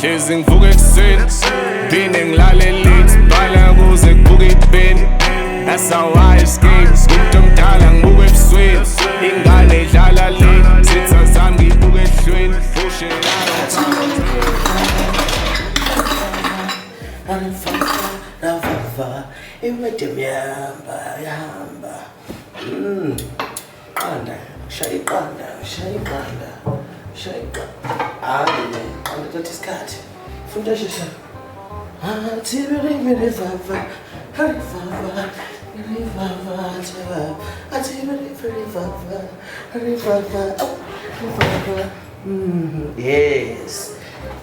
Hlezi ngivuka ekuseni, phinde ngilale late, bhala kuze kubuke ipeni. That's how I escape. Umuntu omdala ngibuka ebusweni, ingane idlala le, sitha zami ngibuka ehlweni. Bullshit, I don't Imedem yahamba yahamba. Qanda, shaya iqanda, shaya iqanda, shaya iqanda. Hayi le, qanda thatha isikhathi. Funda shesha. Athi biri biri vava, hari vava, biri vava, athi vava, athi biri biri vava, hari vava, oh, hari vava. Yes.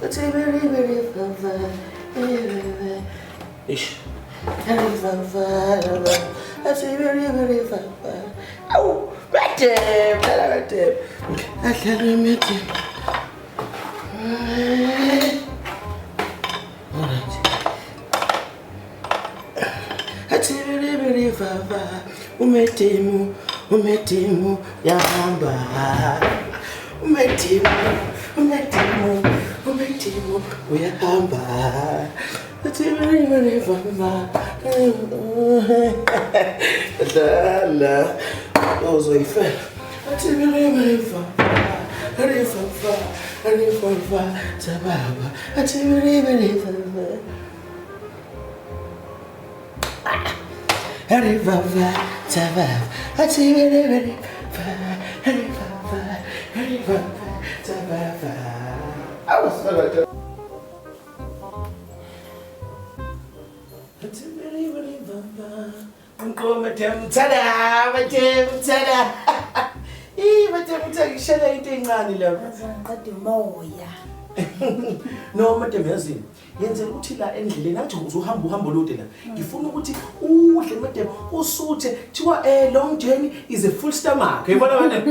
Athi biri biri vava, biri biri. Ish. Hari vava, athi biri biri vava. Awu, madam, dlala madam. Adlala madam. Alright. Athi biri biri vava, umedimu, umedimu yahamba. Umedimu, umedimu, umedimu uyahamba. Athi biri biri vava. Dlala. Uzoyifela. Athi biri biri vava. Hari vava, hari vava, tababa. Athi biri biri vava. Hari vava, tababa. Athi biri biri vava, hari vava, hari vava, tababa. Awu, Athi biri biri vava. Nkomo tada, madam tada. Ih, madam tada, ngishela into encane lapha. Ngiqeda umoya. No, madam yazini. Yenzela ukuthi la endleleni athi uzohamba uhambo olude la. Ngifuna ukuthi udle madam usuthe thiwa long journey is a full stomach. Uyibona madam?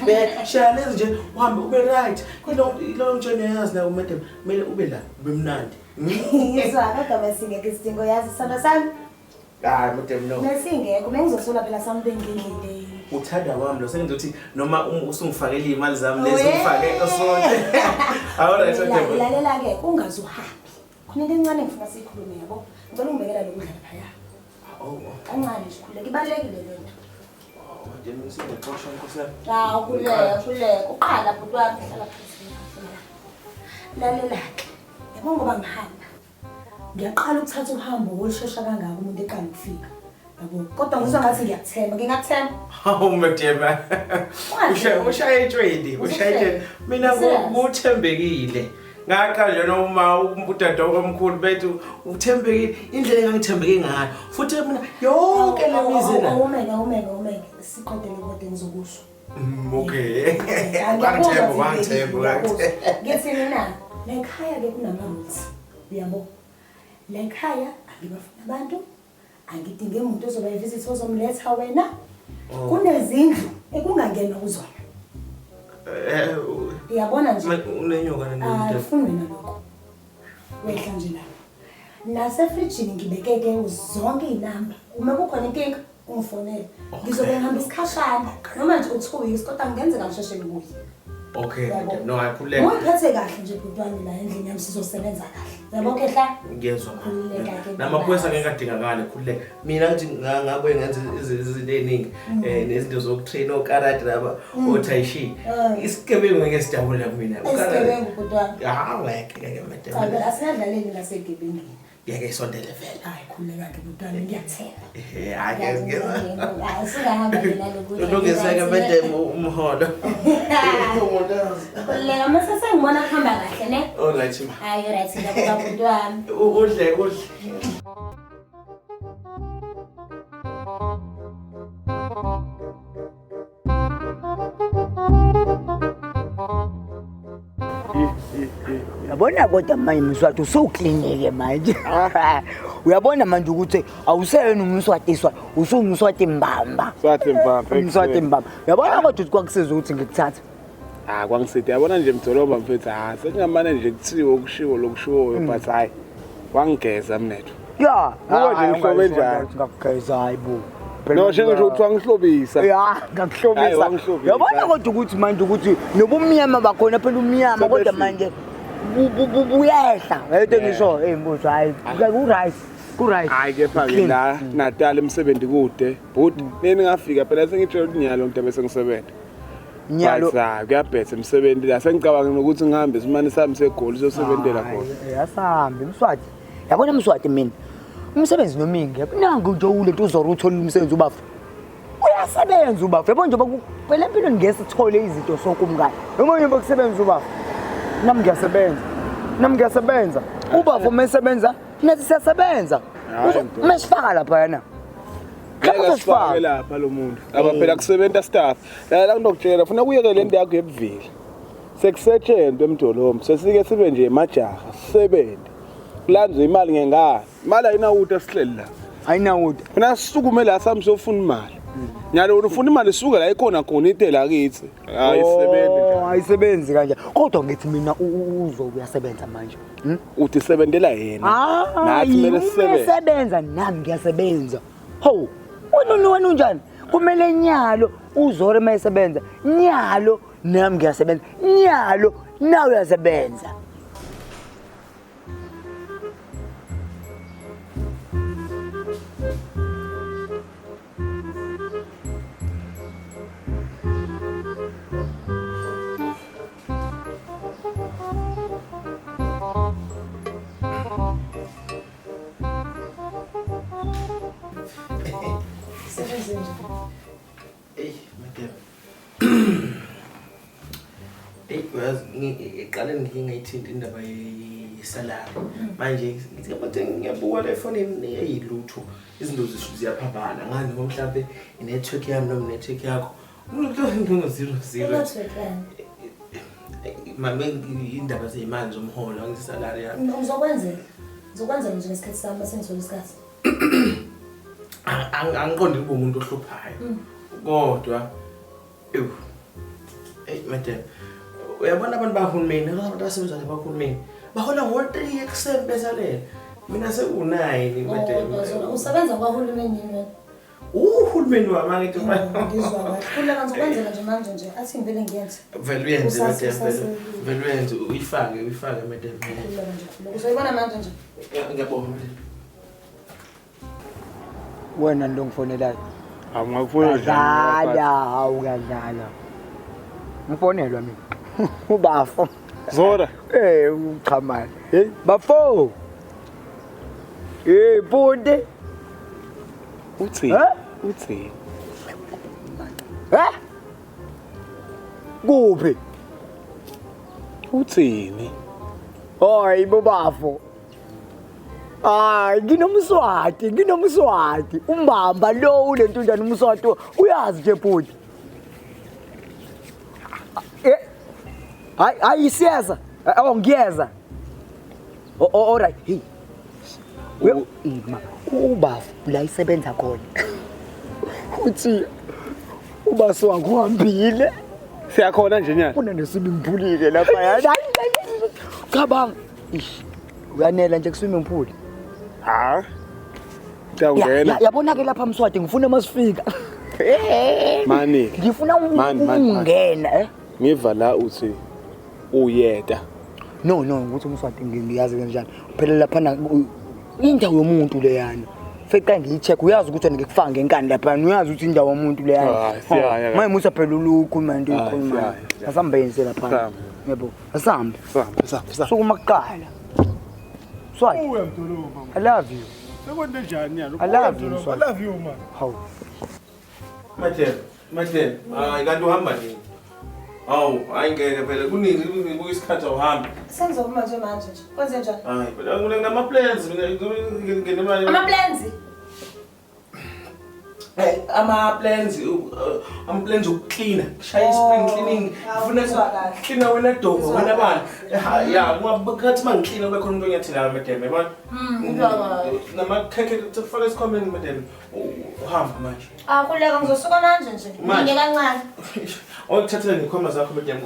Be shaya lezi nje uhambe ube right. Kwi long journey yazi la madam kumele ube la ube mnandi. Ngizwa kodwa besingekho isidingo yazi sithando sami. Hayi madam no. Besingekho bengizosola phela sami bengindleleni. Uthanda wami lo sengizothi noma usungifakele imali zami lezi Owe. ungifake osonke. Alright madam. Lalela ke ungaze uhambe. Khona into encane engifuna siyikhulume yabo. Ngicela ungibekela lokudla laphaya. Oh. Kancane nje khuleka ibalulekile le nto. Oh, madam ngisingaxoshwa nkosi yami. Hawu khuleka khuleka. Uqala bhuti wami hlala phansi. Lalela ke. Yabo ngoba ngihamba. Ngiyaqala ukuthatha uhambo olushesha kangaka umuntu eqala ukufika. Yabo. Kodwa ngizwa ngathi ngiyakuthemba. Ngingakuthemba. Hawu madam. Ushaye etshweni, ushaye etshweni. Mina nguthembekile. Ngaqala nje noma udade omkhulu bethu uthembekile indlela engangithembeke ngayo. Futhi mina yonke le mizi la. Awumeke awumeke awumeke. Siqedele kodwa ngizokusho. Okay. Wangithemba, wangithemba, wangithemba. Ngithi mina la ekhaya ke kunama rules. Uyabo? La ekhaya angibafuna abantu, angidinge umuntu ozoba i-visit ozomletha wena. Kunezindlu ekungangenwa kuzona. Uyabona nje? Unenyoka nento. Akufuni wena lokho. Wehla nje la. Nasefrijini ngibekeke zonke iy'namba. Uma kukhona inkinga ungifonele. Ngizobe ngihamba isikhashana noma nje u-2 weeks kodwa kungenzeka ngisheshe ngibuye. Okay, Yabo. madam. No, akhululeka. Uyiphethe kahle nje bhuti wami la endlini yami sizosebenza kahle. Yabo Khehla? Ngiyezwa ma. Khululeka ke. Namaphoyisa ngeke adingakale khululeka. Mina ngithi ngabuye ngenza izinto eziningi nezinto zokutrain okarate laba o-tai chi. Isigebengu ngeke sijabule kumina. Isigebengu bhuti wami. Hawu ngeke ngeke madam. Cha phela asingadlaleli ngasegebengeni. Ngeke isondele vele. Hayi khululeka ke bhuti wami ngiyakuthemba. Hayi ngeke. Hayi singahamba ke nalokudla. Ulungise-ke madam umholo. Umuntu azi. Khululeka mase sengibona kuhamba kahle ne? Alright ma. Hayi right ngiyabonga bhuti wami. Udle udle. Uyabona kodwa manje Mswati usuklinike manje. Uyabona manje ukuthi awuseyena umswati swa, usumswati mbamba. Mswati mbamba. Umswati mbamba. Uyabona kodwa ukuthi kwakusiza ukuthi ngikuthathe. Ah kwangiside yabona nje mdolobha mfethu ah sekungamane nje kuthiwe okushiwo lokushiwoyo but hayi wangigeza mnethu. Ya, Buka nje ngihlobe njani. Ngakugeza hayibo. No shengisho ukuthi wangihlobisa. Ya, Hayi, ngakuhlobisa. wangihlobisa. Uyabona kodwa ukuthi manje ukuthi nobumnyama bakhona phela umnyama kodwa Sebehlile. manje Buyehla. Yayito ngisho, hey mbuzo hayi, ku right. Ku right. Hayi kepha ke la Natal umsebenzi kude. Bhuti, nini ngafika phela sengitshela ukuthi nyalo ngide bese ngisebenza. Nyalo. But hayi kuyabhetha emsebenzi la sengicabanga nokuthi ngihambe simane sami segoli siyosebenzela khona. Hayi, Asambe Mswati. Yabona Mswati mina. Umsebenzi noma ingekho. Nangu nje ulento uzora uthola umsebenzi ubafu. Uyasebenza ubafu. Yabona nje phela empilweni ngeke sithole izinto sonke umngane. Noma nje kusebenza ubafu. Nami ngiyasebenza. Nami ngiyasebenza. Ubafu uma esebenza nathi siyasebenza. Hayi, ndoda. Mesifaka lapha yana. Ngeke asifake lapha lo muntu. Aba phela kusebenta staff. La la ngizokutshela funa kuyeke le nto yakho yebuvila. Sekusetshenzwe emdolombo, sesike sibe nje emajaha, sisebenze. Kulandzwe imali ngengane. Imali ayinawuta sihleli la. Ayinawuda. Funa sisukume la sami siyofuna imali. Nyalo wena ufuna imali isuke la ikhona khona ite la kithi. Ayisebenzi nje. Oh, ayisebenzi kanje. Kodwa ngithi mina uzo uyasebenza manje. Uthi sebentela yena. Nathi kumele sisebenze. Uyasebenza nami ngiyasebenza. Hawu, wena wena unjani? Kumele nyalo uzore uma esebenza. Nyalo nami ngiyasebenza. Nyalo nawe uyasebenza. Sebenze nje. Eyi, madam. Eyi, uyazi ngiqale ngike ngayithinta indaba yesalary. Manje ngithi kodwa ngiyabuka la efonini eyilutho. Izinto ziyaphambana. Ngani noma mhlambe i-network yami noma i-network yakho. Umuntu 00. I-network yani. Mame indaba zeyimali zomholo angisalary yami. Ngizokwenzela. Ngizokwenzela nje ngesikhathi sami bese ngithola isikhathi. Angiqondi kube umuntu ohluphayo. Kodwa ewu. Hey madam. Uyabona abantu bahulumeni, abantu abasebenza nabahulumeni. Bahola ngo-3 ekuseni besalele. Mina seku-9 madam. Oh, Zola, usebenza kwahulumeni yini wena? Uhulumeni wami angithi Ngizwa kahle. Khululeka ngizokwenzela nje manje nje. Athi ngivele ngiyenze. Vele uyenze Usase- madam, vele usase- vele uyenze uyifake uyifake madam. Khululeka nje khululeka. Uzoyibona manje nje. Ngiyabonga madam. Wena lo ngifonelayo. Awungakufuna Kadlala, hawu kadlala. Ngifonelwa mina. Ubafo. Zora. Eh, uchamane. Hey, bafo. Hey, bhuti. Uthi. Eh? Uthi. Eh? Kuphi? Uthini? Hayi bobafo. Hayi nginomswati, nginomswati. Umbamba lo ulentunjana umswati uyazi nje bhuti. Eh. Hayi hayi siyeza. Oh ngiyeza. Oh oh all right. Hey. Ima ubafu la isebenza khona. Uthi ubaso wakho uhambile. Siyakhona nje nyalo. Kuna ne-swimming pool ke lapha yani. Cabanga. Ish. Uyanela nje ku-swimming pool. Ha? Ya- Ngiyawungena. Yabona ke lapha Mswati ngifuna masifika. Mani. Ngifuna Mani, mani, mani. ungena eh. Ngiva la uthi uyeda. No no ukuthi uMswati ngiyazi kanjani. Phela lapha na indawo yomuntu leyana. Feqa ngiyi-check uyazi ukuthi wena ngikufaka ngenkani lapha uyazi ukuthi indawo yomuntu leyana. Hayi, siyaya ka. Manje musa phela ulukhuluma into Hayi, oyikhulumayo. siyaya, siyaya. Asambe yenze lapha. Sambe. Yebo, asambe. Sambe, sambe, sambe. Sukuma kuqala. Mswati, Uya mdolomba. I love you. Sekwente njani nyalo? I love you, Uya, Mswati. I love you man. Hawu. Madam, madam, hayi kanti uhamba nini? Hawu, hayi ngeke phela kunini ngibuka isikhathi awuhambi. Sengizophuma nje manje nje. Kwenze njani? Hayi, phela kunama plans mina nginemali. Ama plans. Hey, ama plans ama plans ukucleana, kushaya spring cleaning. hawu, Ngifuna ngizwa kahle. cleana wena dongo, Ngizwa wena bani. kahle. Ya, kungathi mangicleana kube khona umuntu onyathelayo madam, yabona? Ngizwa kahle. Namakhekhe kufaka esikhwameni madam. Uhamba manje. Ah, khululeka ngizosuka manje nje. Manje. Ngike kancane. Awuthathele nekhwama zakho madam,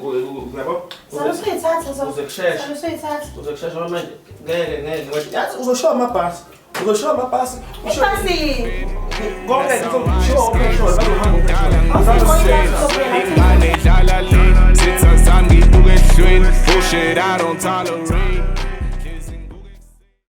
uyabo? Sale usuyithatha so. Uze kusheshe. Sale usuyithatha. Uze kusheshe ngoba manje ngeke ngeke manje. Yazi uzoshiwa amabhasi. Uzoshiwa amabhasi. Ibhasi. Konke ushiwa opetrol bazohamba opetrol. Ingane idlala le, sitha zami ngibuke ehlweni. emehlweni. Bullshit I don't tolerate.